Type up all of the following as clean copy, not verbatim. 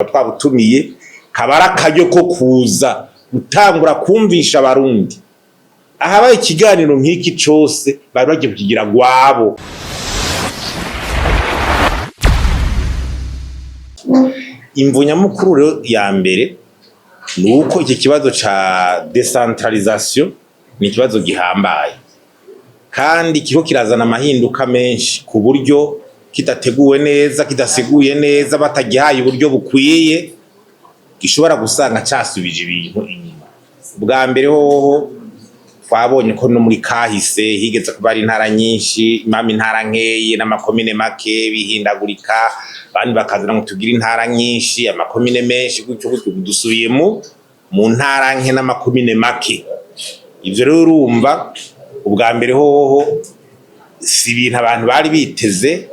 Twabutumiye kaba ari akaryo ko kuza gutangura kumvisha Abarundi. Ahabaye ikiganiro nk'iki cose, bari bagiye kukigira gwabo. Imvo nyamukuru rero ya mbere ni uko iki kibazo ca décentralisation ni ikibazo gihambaye kandi kiriko kirazana amahinduka menshi, ku buryo kidateguwe neza, kidasiguye neza, batagihaye uburyo bukwiye, gishobora gusanga casubije ibintu inyuma. Bwa mbere hoho, twabonye ko no muri kahise higeze kuba ari intara nyinshi, mama intara nkeyi n'amakomine make, bihindagurika, abandi bakazana ngo tugire intara nyinshi, amakomine menshi, gutyo gutyo. Dusubiye mu ntara nke n'amakomine make. Ivyo rero, urumva, ubwa mbere hoho si ibintu abantu bari biteze,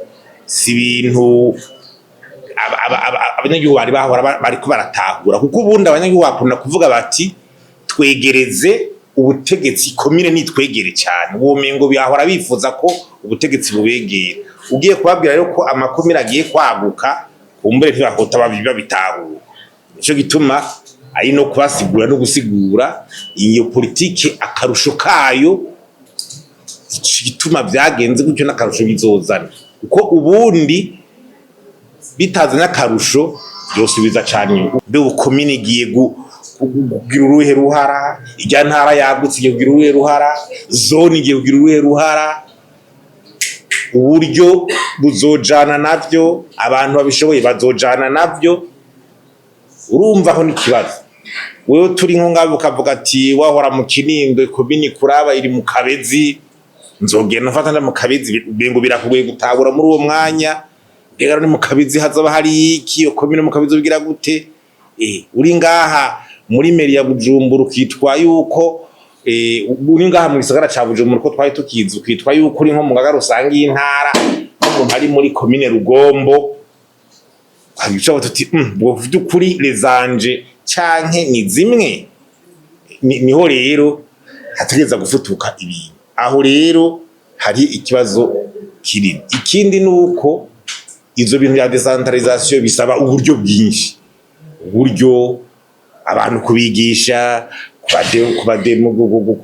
si ibintu abanyagihugu bari bahora bariko baratahura, kuko ubundi abanyagihugu bakunda kuvuga bati: "Twegereze ubutegetsi, komine nitwegere cyane." Uwo mengo byahora bifuza ko ubutegetsi bubegera. Ugiye kubabwira rero ko amakomine agiye kwaguka, kumbure ntibahota babitahura. Nico gituma ari no kubasigura no gusigura iyo politike, akarusho kayo, igituma vyagenze gutyo n'akarusho bizozana, kuko ubundi bitazanye akarusho vyosubiza cane inyuma. Mbe ubukomine igiye kugira uruhe ruhara? Irya ntara yagutse igiye kugira uruhe ruhara? Zone igiye kugira uruhe ruhara? Uburyo buzojana navyo? Abantu babishoboye bazojana navyo? Urumva aho n'ikibazo. Wewe turi nko ngaho ukavuga ati: "Wahora mu Kinindo, komini kuraba iri mu Kabezi, nzogenda mfata nda mu Kabezi." Bengo birakugoye gutahura muri uwo mwanya. Mbega ni mu Kabezi hazoba hari iki? Iyo komine mu Kabezi ubigira gute? Uri ngaha muri mairie ya Bujumbura, ukitwa yuko uri ngaha mu gisagara ca Bujumbura, ko twari tukizi, ukitwa yuko uri nko mu ngagara usanga intara, nk'umuntu ari muri komine Rugombo, hagica tuti bwo vy'ukuri lezanje canke ni zimwe? Niho rero hategereza gufutuka ibintu. Aho rero hari ikibazo kinini. Ikindi ni uko ivyo bintu bya décentralisation bisaba uburyo bwinshi, uburyo, abantu kubigisha, kubademo,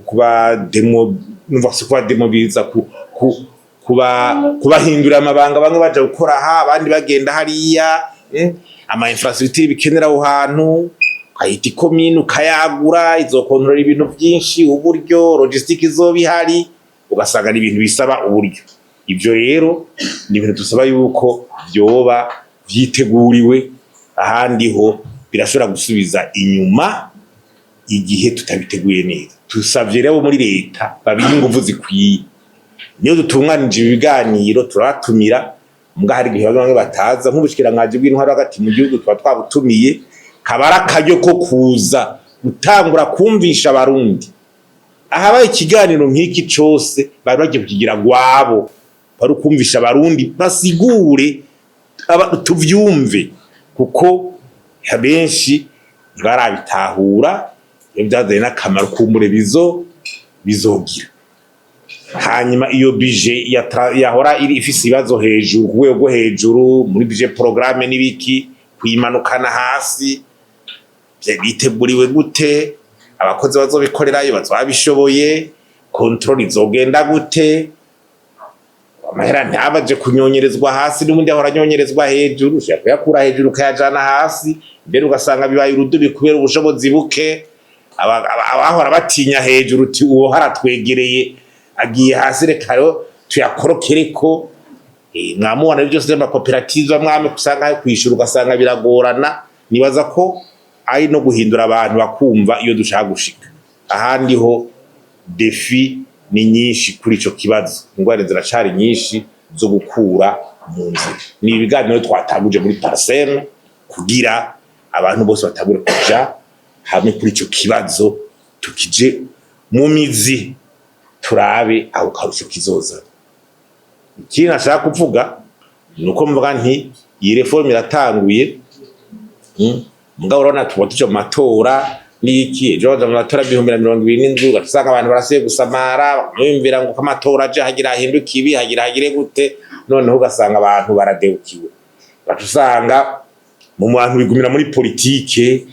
kubademo, numva se kubademobiliza, ku, ku, kuba kubahindurira amabanga, bamwe baja gukora aha, abandi bagenda hariya, ama infrastructure bikenera aho hantu. Ukayita ikomine, ukayagura, izokontorora ibintu byinshi, uburyo logistique izoba ihari, ugasanga ni ibintu bisaba uburyo. Ivyo rero ni ibintu dusaba yuko vyoba vyiteguriwe. Ahandi ho birashobora gusubiza inyuma igihe tutabiteguye neza. Tusavye rero muri leta babihe inguvu zikwiye. Niyo dutunganije ibiganiro, turabatumira, mbwa hari igihe bamwe bataza, nk'ubushikiranganji bw'intwaro hagati mu gihugu tuba twabutumiye, kaba ari akaryo ko kuza gutangura kumvisha Abarundi. Ahabaye ikiganiro nk'iki cose, bari bagiye kukigira gwabo, bari kumvisha Abarundi, basigure tuvyumve, kuko abenshi ntibarabitahura iyo byazanye n'akamaro kumbure bizogira. Hanyuma iyo budget yahora iri ifise ibibazo hejuru, ku rwego rwo hejuru, muri budget programme n'ibiki, kuyimanukana hasi biteguriwe gute? Abakozi bazobikorerayo bazoba bishoboye? Contrôle izogenda gute? Amahera ntabaje kunyonyerezwa hasi, n'ubundi ahora anyonyerezwa hejuru. Ushobora kuyakura hejuru ukayajana hasi, mbere ugasanga bibaye urudubi kubera ubushobozi buke. Abahora batinya hejuru, uti: "Uwo haratwegereye agiye hasi, reka rero tuyakorokereko." Mwamubona byose by'amakoperative amwame usanga ayo kwishura ugasanga biragorana. Nibaza ko ari no guhindura abantu bakumva iyo dushaka gushika. Ahandi ho défis ni nyinshi kuri ico kibazo, ingwara ziracari nyinshi zo gukura mu nzira. Ni ibiganiro twatanguje muri PARCEM kugira abantu bose batangure kuja hamwe kuri ico kibazo, tukije mu mizi, turabe aho karusho kizozana. Ikindi nashaka kuvuga ni uko mvuga nti iyi réforme iratanguye, mugabo urabona tuba tuja mu matora n'iki, ejo baja mu matora 2027, ugasanga abantu barasubiye gusamara, bakamwiyumvira ngo ko amatora aje hagira hahinduke ibi, hagira hagire gute. Noneho ugasanga abantu baradewukiwe, baca usanga Mu bantu bigumira muri politike,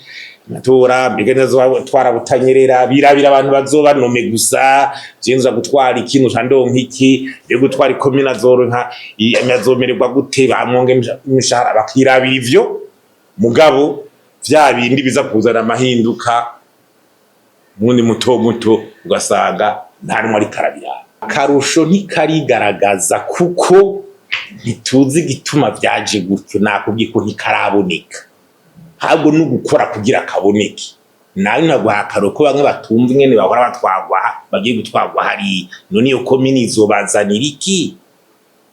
amatora, mbega neza twara Butanyerera, birabira abantu bazoba nommés gusa. Jenza gutwara iki, nca ndonka iki? Yo gutwara ikomine azoronka, azomererwa gute, bamwonge imishahara, bakirabira ivyo. Mugabo vya bindi biza kuzana amahinduka mundi muto muto, ugasanga nta numwe ariko arabiraba. Akarusho ntikarigaragaza kuko ntituzi igituma vyaje gutyo. Nakubwiye ko ntikaraboneka, ahubwo ni ugukora kugira kaboneke. Nawe nkaguha akarorero ko bamwe batumva ingene bahora batwagwa, bagiye gutwagwa hariya. None iyo komini izobazanira iki?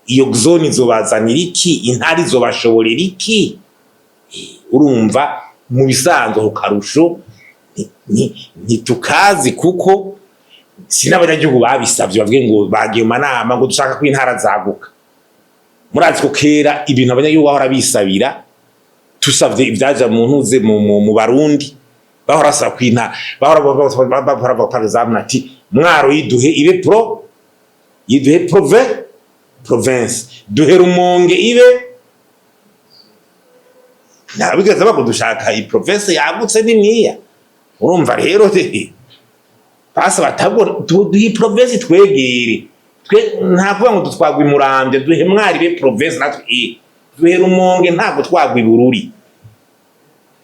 Iyo zone izobazanira iki? Intara izobashoborera iki? Urumva, mu bisanzwe ako karusho ntitukazi, kuko si n'abanyagihugu babisavye bavuge ngo bagiye mu manama ngo dushaka ko intara zaguka. Murazi ko kera ibintu abanyagihugu bahora bisabira, tusavye ivyaja mu ntuze mu Barundi bahora basaba ko intara, bahora bavuga par exemple ati Mwaro yiduhe ibe yiduhe province, duhe Rumonge ibe. Ntabigeze bago dushaka i province yagutse niniya. Urumva rero basa batabwo duhe province twegere twe, nta kuvuga ngo dutwagwa iMuramvya, duhe Mwaro ibe province natwe, duhe Rumonge, ntabwo twagwa iBururi.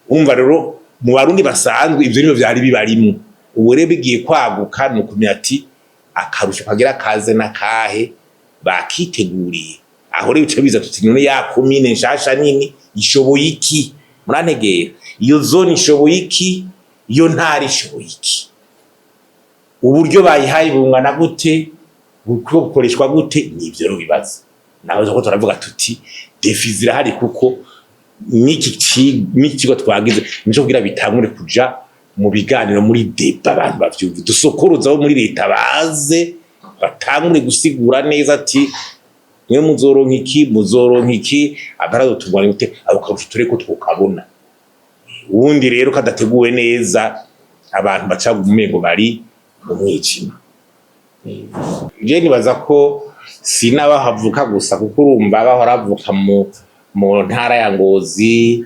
Urumva rero, mu Barundi basanzwe ivyo nivyo vyari bibarimwo. Ubu rero bigiye kwaguka, ni ukumenya ati akarusho kagira kaze n'akahe bakiteguriye. Aho rero bica biza tuti none ya komine nshasha nini ishoboye iki? Murantegera? Iyo zone ishoboye iki? Iyo ntara ishoboye iki? Uburyo bayihaye bungana gute? Buriko bukoreshwa gute? Nivyo rero bibazo naho ko turavuga tuti défis zirahari, kuko n'iki kigo twagize nico kugira bitangure kuja mu biganiro, muri débat, abantu bavyumve, dusokoroza abo muri leta baze batangure gusigura neza ati mwe muzoronka iki, muzoronka iki, amaraso tungana gute, ako karusho tureko twokabona. Ubundi rero kadateguwe neza, abantu baca umengo bari mu mwijima. Je nibaza ko si n'abahavuka gusa, kuko urumva bahora bavuka mu ntara ya Ngozi,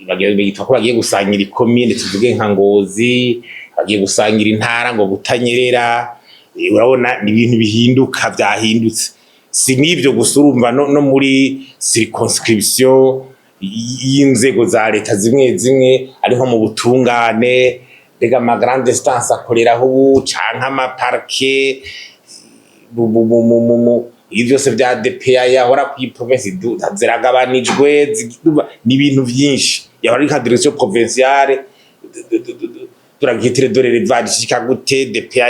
bagiye bitwa ko bagiye gusangira ikomine, tuvuge nka Ngozi, bagiye gusangira intara ngo Butanyerera. Urabona ni ibintu bihinduka, vyahindutse. Si n'ivyo gusa, urumva no muri circonscription y'inzego za leta zimwe zimwe, ari nko mu butungane, mbega ama grande instance akoreraho ubu canke ama parquet, ibi vyose vya DPA yahora kwi province ziragabanijwe, ni ibintu vyinshi. Yahora ari nka direction provinciale turagitire, dore revage ishika gute? DPA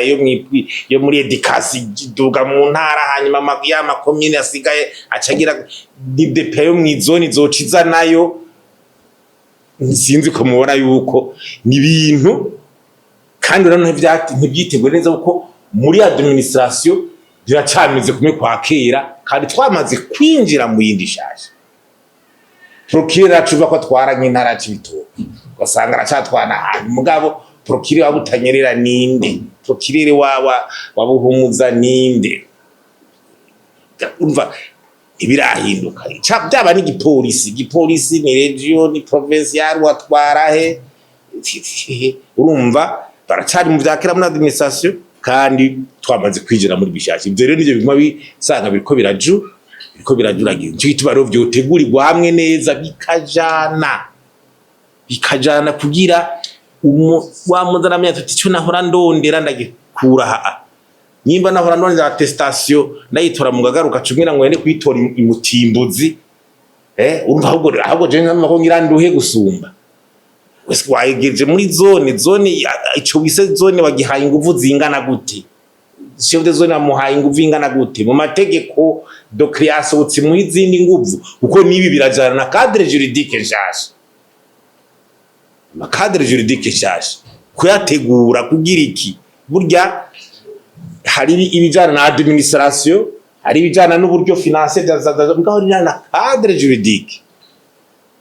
yo muri éducation iduga mu ntara, hanyuma ya makomine asigaye acagira ni DPA yo mw'izone izoca iza nayo. Sinzi ko mubona yuko ni ibintu kandi urabona ntivyiteguye neza, kuko muri administration biracameze kumwe kwa kera, kandi twamaze kwinjira mu yindi shasha. Procureur acuva ko atwara nk'intara ya Cibitoke, ugasanga aracatwara ahantu, mugabo procureur wa Butanyerera ninde? Procureur wa Buhumuza ninde? Urumva ntibirahinduka. Byaba n'igipolisi, igipolisi ni région, ni provincial, watwara he? Urumva baracari mu vya kera muri administration, kandi twamaze kwinjira muri bishasha. Ivyo rero nivyo biguma bisanga biriko birajuragira. Nico gituma rero vyotegurirwa hamwe neza, bikajana kugira wa muzanamenya tuti ico nahora ndondera ndagikura aha. Nimba nahora ndondera attestation ndayitora mu gagaruka cumira ngo ngende kuyitora imutimbuzi, urumva ahubwo je nkama ko ngira nduhe gusumba. Wese wayegeje muri zone, ico wise zone wagihaye inguvu zingana gute? Chef de zone amuhaye inguvu ingana gute? Mu mategeko de création utsimuha izindi nguvu, kuko nibi birajana na cadre juridique nshasha. Ama cadre juridique nshasha kuyategura kugira iki? Burya hari ibijana na administration, hari ibijana n'uburyo financier, mugabo hari na cadre juridique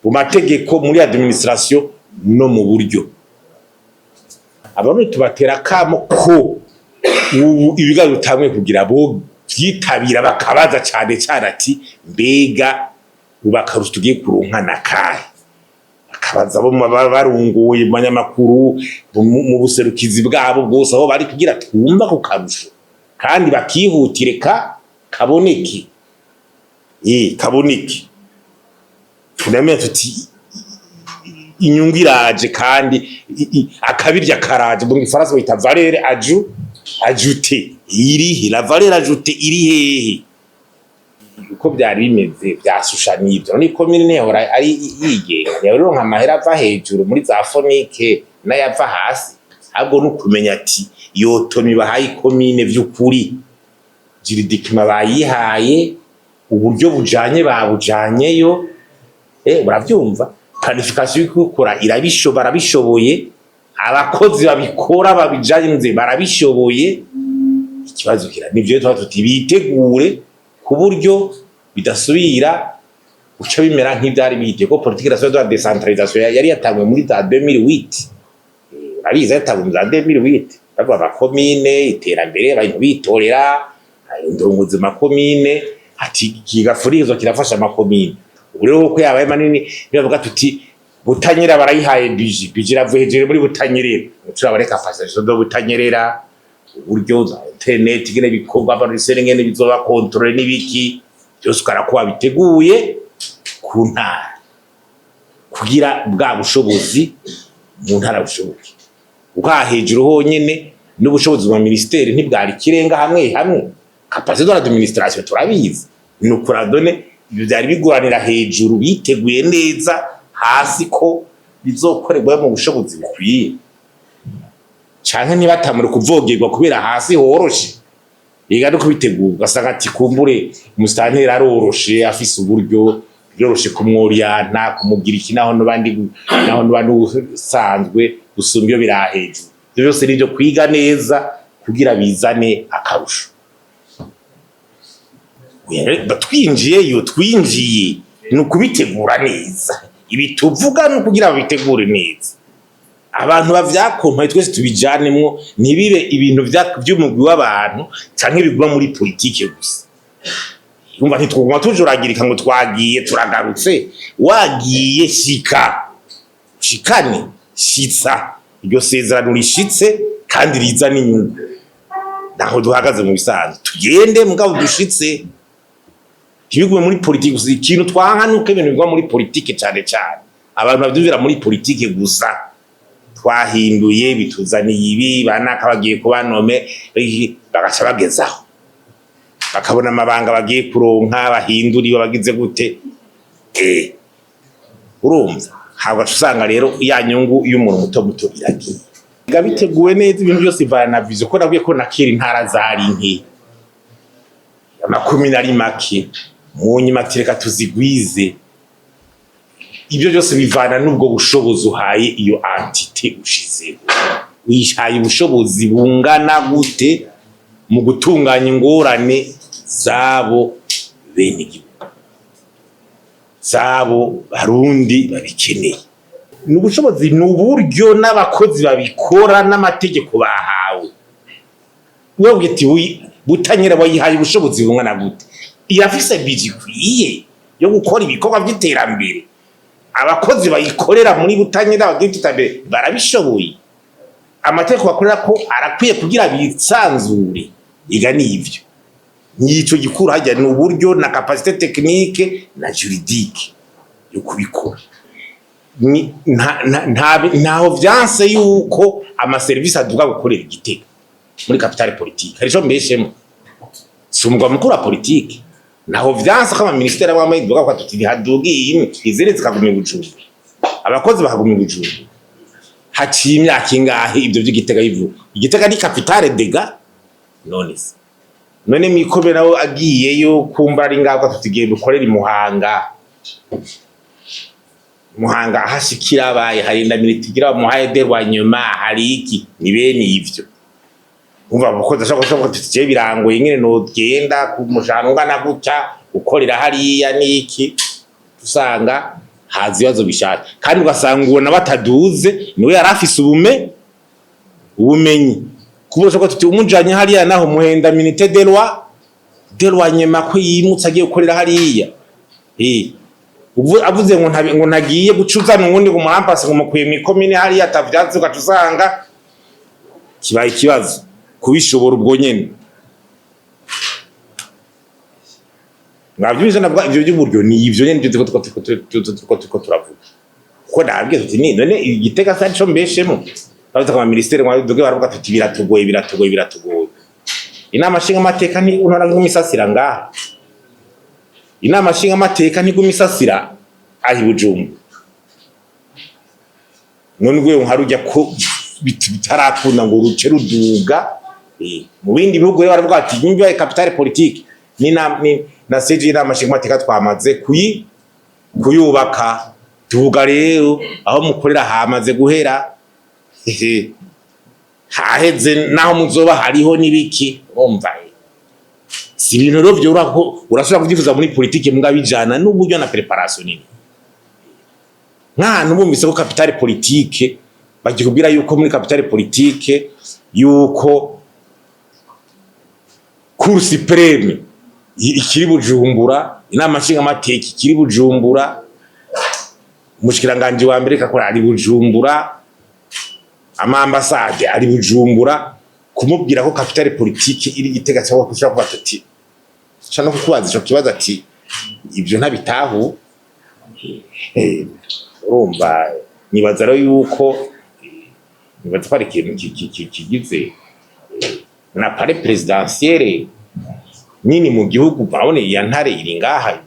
mu mategeko, muri administration no mu buryo. Abarundi tubatera akamo ko ubu ibiganiro bitanguye kugira bo vyitabira, bakabaza cane cane ati mbega ubu akarusho tugiye kuronka na kahe? Bakabaza abo barunguye mu banyamakuru, mu buserukizi bwabo bwose aho bari, kugira twumva ku karusho, kandi bakihutire ka kaboneke, kaboneke, tunamenye tuti inyungu iraje, kandi akabirya karaje. Mu gifaransa bita valeur ajoutée. Irihe la valeur ajoutée? Iri hehe? Uko byari bimeze byasusha n'ibyo. None ikomine ntiyahora ari yigenga, ntiyahora amahera ava hejuru muri za FONIC n'ayava hasi? Ahubwo ni ukumenya ati iyo autonomie bahaye ikomine, vy'ukuri juridiquement bayihaye, uburyo bujanye babujanyeyo, uravyumva, planification yo gukora irabisho, barabishoboye, abakozi babikora babijanye nze barabishoboye. Ikibazo kira nivyo tuba tuti bitegure ku buryo bidasubira guca bimera nk'ivyari bihitiye, ko politique nationale de la décentralisation yari yatanguye muri za 2008. Urabizi, yatanguye muri za 2008, bavuga amakomine, iterambere, abantu bitorera indongozi mu makomine, ati kigafurizo kirafasha amakomine. Ubu rero kuko yabaye manini, nibavuga tuti Butanyerera barayihaye budget, budget iravuye hejuru muri Butanyerera, turabareka facilitation de Butanyerera, uburyo za internet ingene bikorwa, abarisere ingene bizoba contrôlé n'ibiki byose, ukara ko wabiteguye ku ntara kugira bwa bushobozi mu ntara bushoboke. Uka hejuru honyene n'ubushobozi bwa ministeri ntibwari ikirenga hamwe hamwe. Capacité de l'administration turabizi, ni ukuradone ibyo byari biguranira hejuru, biteguye neza hasi ko bizokorerwa mu bushobozi bukwiye, canke ntibatamure kuvogerwa kubera hasi horoshe. Yiga no kubitegura, ugasanga ati kumbure umusitanteri aroroshe, afise uburyo biroroshe kumworiyanta, kumugira iki, naho n'abandi, naho n'abandi usanzwe gusumba iyo biri hejuru. Ivyo byose ni ivyo kwiga neza kugira bizane akarusho. Oya, twinjiyeyo, twinjiye ni ukubitegura neza. Ibi tuvuga ni ukugira babitegure neza, abantu bavyakompaye, twese tubijanemwo, ntibibe ibintu vy'umugwi w'abantu canke biguma muri politike gusa. Urumva, ntitwoguma tujuragirika ngo twagiye turagarutse. Wagiye, shika, shikane, shitsa iryo sezerano rishitse kandi rizana inyungu. Naho duhagaze mu bisanzwe, tugende mugabo dushitse, ntibigume muri politike gusa. Ikintu twanka nuko ibintu biguma muri politike, cane cane abantu bavyumvira muri politike gusa. Twahinduye, bituzaniye ibi, banaka bagiye kubanome, bagaca bagezaho bakabona amabanga bagiye kuronka, bahinduriwe, bagize gute. Urumva, habwa usanga rero ya nyungu y'umuntu muto muto iragiye. Biga biteguwe neza, ibintu byose ivana na vision. Ko nabwiye ko nakera intara zari nke, amakomine ari make, mu nyuma ati reka tuzigwize. Ibyo byose bivana n'ubwo bushobozi uhaye iyo entité ushizeho. Wihaye ubushobozi bungana gute mu gutunganya ingorane zabo bene igihugu, zabo Barundi babikeneye? Ni ubushobozi, ni uburyo n'abakozi babikora n'amategeko bahawe. Wewe ati Butanyerera wayihaye ubushobozi bungana gute? Irafise budget ikwiye yo gukora ibikorwa vy'iterambere? Abakozi bayikorera muri Butanyerera bagira iterambere barabishoboye? Amategeko bakorera ko arakwiye kugira bisanzure? Iga nivyo, nico gikuru hajya, ni uburyo na capacité technique na juridique yo kubikora. Ntaho vyanse yuko amaserivisi aduga gukorera Igitega muri capitale politique. Hari ico mbeshemo? Si umugwa mukuru wa politike? Naho vyanse ko amaministeri amwe amwe duga ko tuti ntihadugiye imwe, izindi zikaguma i Bujumbura, abakozi bakaguma i Bujumbura. Haciye imyaka ingahe ivyo vy'Igitega bivuga? Igitega ni capitale dega. None se, none Mikobe nawe agiyeyo, kumva ari ngaho, tuti genda ukorere i Muhanga. Muhanga ahashikira abaye hari inda bamuhaye derwanyuma, hari iki, ni bene ivyo. Umva, abakozi ashobora kuvuga ati je birangoye nyene, nogenda ku mushahara ungana gutya ukorera hariya niki? Usanga haza ibibazo bishaje, kandi ugasanga ubona bataduze niwe yari afise ubumenyi kubera ko tuti umujanye hariya naho muhenda minite de loi d'éloignement, ko yimutse agiye gukorera hariya. Avuze ngo ngo ntagiye gucuzana uwundi ngo umuhampase, ngo mukuye mw'ikomine hariya atavyatsi, ugaca usanga kibaye ikibazo kubishobora ubwo nyene. Mwavyumvise, navuga ivyo by'uburyo, ni ivyo nyene ivyo turiko turavuga, kuko nabwiye tuti ni none Igitega sa nico mbeshemo. Bavuze ko ministere mwabivuge, baravuga tuti biratugoye, biratugoye, biratugoye. Inama nshingamateka ni untora nk'imisasira ngaha, inama nshingamateka ntigumisasira aho i Bujumbura. None urwego nka rujya ko bitarakunda ngo ruce ruduga. Mu bindi bihugu rero baravuga ati nyumva capitale politique ni na ni na siège y'inama nshingamateka twamaze kuyubaka, tuvuga rero aho mukorera hamaze guhera, haheze, naho muzoba hariho n'ibiki. Urumva si ibintu rero vyoroha, ko urashobora kuvyifuza muri politike, mbwa bijana n'uburyo na préparation nini. Nk'ahantu bumvise ko capitale politique, bakikubwira yuko muri capitale politique yuko Cour suprême ikiri Bujumbura, inama nshingamateka ikiri Bujumbura, umushikiranganji wa mbere kakora ari Bujumbura, ama ambassades ari Bujumbura, kumubwira ko capitale politique iri Gitega, cyangwa kushaka kuvuga ati ca no kukubaza ico kibazo ati ibyo ntabitahu. Urumva nibaza rero yuko nibaza ko ari ikintu kigize na palais présidentiel nini mu gihugu. Urabona iya ntare iri ngaha.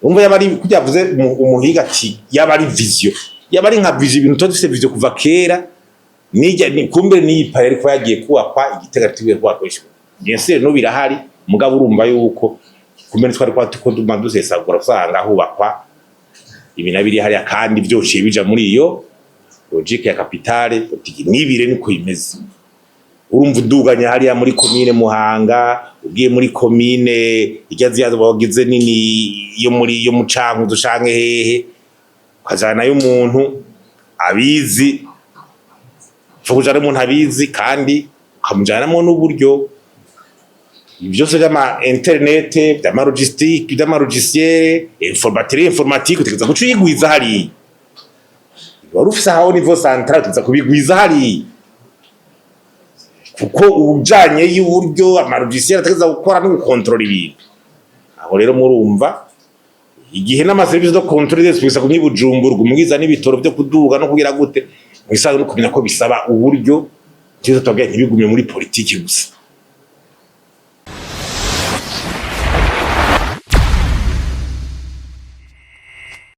Umva, yaba ari kurya yavuze umuhiga ati yaba ari vision, yaba ari nka vision, ibintu tuba dufise vision kuva kera, nijya ni kumbe n'iyi palais ariko yagiye kubakwa Igitega tugiye kubakwa. Bien sûr no birahari, mugabo urumva yuko kumbe twari kwa tuko duma dusesagura, usanga hubakwa ibi na biri hariya, kandi vyociye bija muri iyo logique ya capitale politique. Nibire niko imeze. Urumva uduganya hariya muri komine Muhanga, ugiye muri komine irya ziya bagize nini yo muri yo mu Cankuzo canke hehe, ukajanayo umuntu abizi, upfa kujana umuntu abizi kandi ukamujanamwo n'uburyo, byose vy'ama internet, vy'ama logistique, vy'ama logiciel informatique, utegereza guca uyigwiza hariya. Wari ufise aho niveau central, utegereza kubigwiza hariya, kuko ujanye y'uburyo ama logiciel ategereza gukora no gukontorora ibintu. Aho rero murumva igihe n'ama services de contrôle des bisa kumwe Bujumbura umwiza n'ibitoro byo kuduga no kugira gute mwisaga no kumenya ko bisaba uburyo. Cyo tubabwiye ntibigume muri politiki gusa.